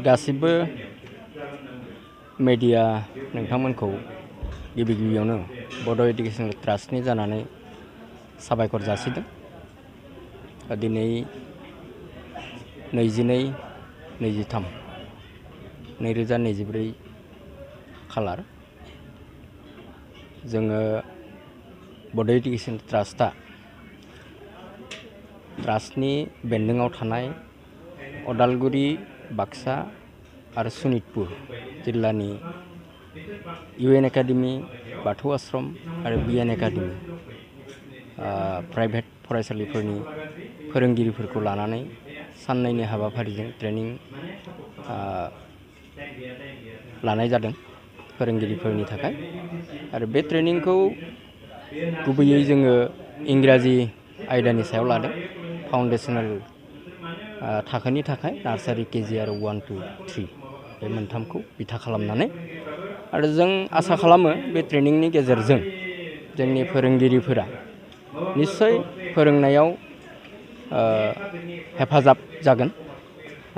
गासिबो मीडिया नोंथांमोनखौ गिबि गिबियावनो बड' एडुकेशन ट्रास्टनि जानानै साबायखर जासिदों। दिनै 22/23/2024 खालार जोङो बड' एडुकेशन ट्रास्टनि बेन्दोङाव थानाय अदालगुरि, बाक्सा आरो सनितपुर जिल्लानि UN एकाडेमी, बाथौ आश्रम आरो BN एकाडेमी प्राइभेट फरायसालिफोरनि फोरोंगिरिफोरखौ लानानै साननैनि हाबाफारिजों ट्रेनिं लानाय जादों फोरोंगिरिफोरनि थाखाय। आरो बे ट्रेनिंखौ गुबैयै जोङो इंराजि आयदानि सायाव लादों। फाउन्डेशनेल थाखोनि थाखाय नार्सारि, केजि आरो 1, 2, 3 बे मोनथामखौ बिथा खालामनानै आरो जों आसा खालामो बे ट्रेनिंनि गेजेरजों जोंनि फोरोंगिरिफोरा निश्चय फोरोंनायाव हेफाजाब जागोन।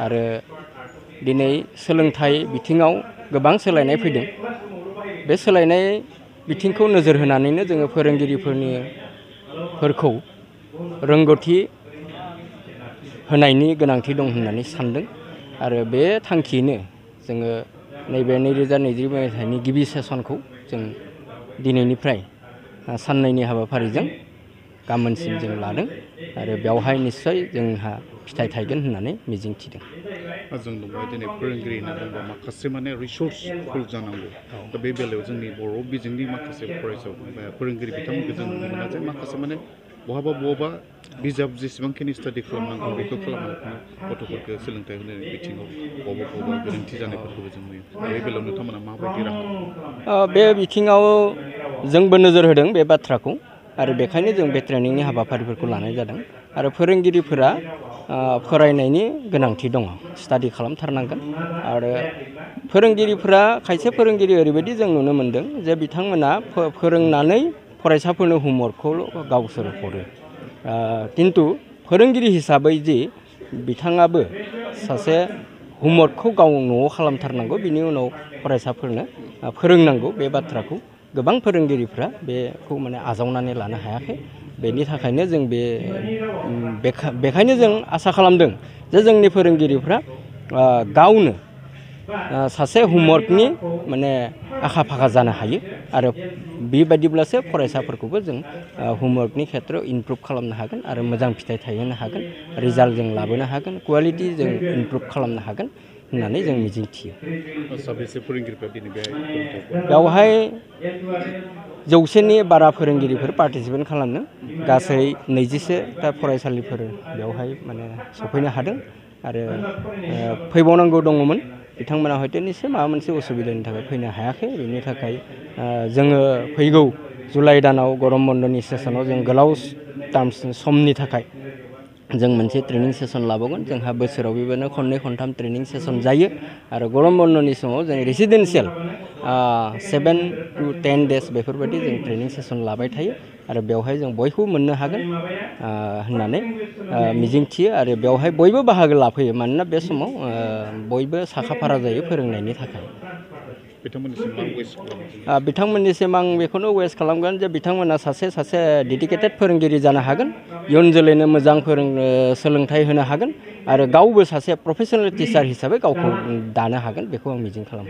आरो दिनै सोलोंथाइ बिथिङाव गोबां सोलायनाय फैदों। बे सोलायनाय बिथिंखौ नोजोर होनानैनो जोङो फोरोंगिरिफोरखौ रोंगौथि होनायनि गोनांथि दं होननानै सानदों। आरो बे थांखियैनो जोङो नैबे 2024 मायथाइनि गिबि सेसनखौ जों दिनैनिफ्राय साननैनि हाबाफारिजों गाबोनसिम जों लादों। आरो बेवहाय निश्चय जोंहा फिथाइ थायगोन होननानै मिजिंथिदों। जों बुंबाय दिनै फोरोंगिरि होनना बुंबा माखासे रिसर्सफुल जानांगौ। दा बे बेलायाव जोंनि बर' बिजोंनि माखासे फरायसा फोरोंगिरि बिथांमोनखौ जों नुनो मोना जे माखासे बहाबा बिजाब जेसेबांखिनि स्टाडि खालामनांगौ बेखौ खालामनानै गथ'फोरखौ सोलोंथाइ होनायनि बिथिङाव बहाबा गोरोन्थि जानायफोरखौबो जों नुयो। बे बेलायाव नोंथांमोना माबायदि राहा? बे बिथिङाव जोंबो नोजोर होदों बे बाथ्राखौ। आरो बेखायनो जों बे ट्रेनिंनि हाबाफारिफोरखौ लानाय जादों। आरो फोरोंगिरिफोरा फरायनायनि गोनांथि दङ, स्टाडि खालामथारनांगोन। आरो फोरोंगिरिफोरा खायसे फोरोंगिरि ओरैबायदि जों नुनो मोनदों जे बिथांमोना फोरोंनानै फरायसाफोरनो हमवर्कखौ गावसोर हरो। किन्तु फोरोंगिरि हिसाबै जि बिथाङाबो सासे हमवर्कखौ गाव न'आव खालामथारनांगौ, बिनि उनाव फरायसाफोरनो फोरोंनांगौ, बे बाथ्राखौ गोबां फोरोंगिरिफ्रा बेखौ आजावनानै लानो हायाखै। बेनि थाखायनो जों बेखायनो जों आसा खालामदों जे जोंनि फोरोंगिरिफ्रा गावनो सासे हमवर्कनि आखा फाखा जानो हायो। आरो बेबायदिब्लासो फरायसाफोरखौबो जों हमवर्कनि खेथ्रआव इमप्रुभ खालामनो हागोन आरो मोजां फिथाइ थायहोनो हागोन, रिजाल्ट जों लाबोनो हागोन, कुवालिटि जों इमप्रुभ खालामनो हागोन होननानै जों मिजिंथियो। बेवहाय 100नि बारा फोरोंगिरिफोर पार्टिसिपेट खालामदों। गासै 21टा फरायसालिफोर बेवहाय सफैनो हादों। आरो फैबावनांगौ दङमोन, बिथांमोना हयथ' निश्चय माबा मोनसे उसुबिदानि थाखाय फैनो हायाखै। बेनि थाखाय जोङो फैगौ जुलाइ दानाव गरम बन्दनि सेसनाव जों गोलाव समनि थाखाय जों मोनसे ट्रेनिं सेसन लाबावगोन। जोंहा बोसोराव बेबायदिनो खननै खनथाम ट्रेनिं सेसन जायो। आरो गरम बन्दनि समाव जों रेसिडेन्सियेल 7 to 10 days बेफोरबायदि जों ट्रेनिं सेसन लाबाय थायो। आरो बेवहाय जों बयखौबो मोननो हागोन होननानै मिजिंथियो। आरो बेवहाय बयबो बाहागो लाफैयो, मानोना बे समाव बयबो साखाफारा जायो फोरोंनायनि थाखाय। बिथांमोननिसिम आं बेखौनो वेस्ट खालामगोन जे बिथांमोना सासे डेडिकेटेड फोरोंगिरि जानो हागोन, इयुन जोलैनो मोजां सोलोंथाइ होनो हागोन। आरो गावबो सासे प्रफेसनेल टिचार हिसाबै गावखौ दानो हागोन, बेखौ आं मिजिं खालामो।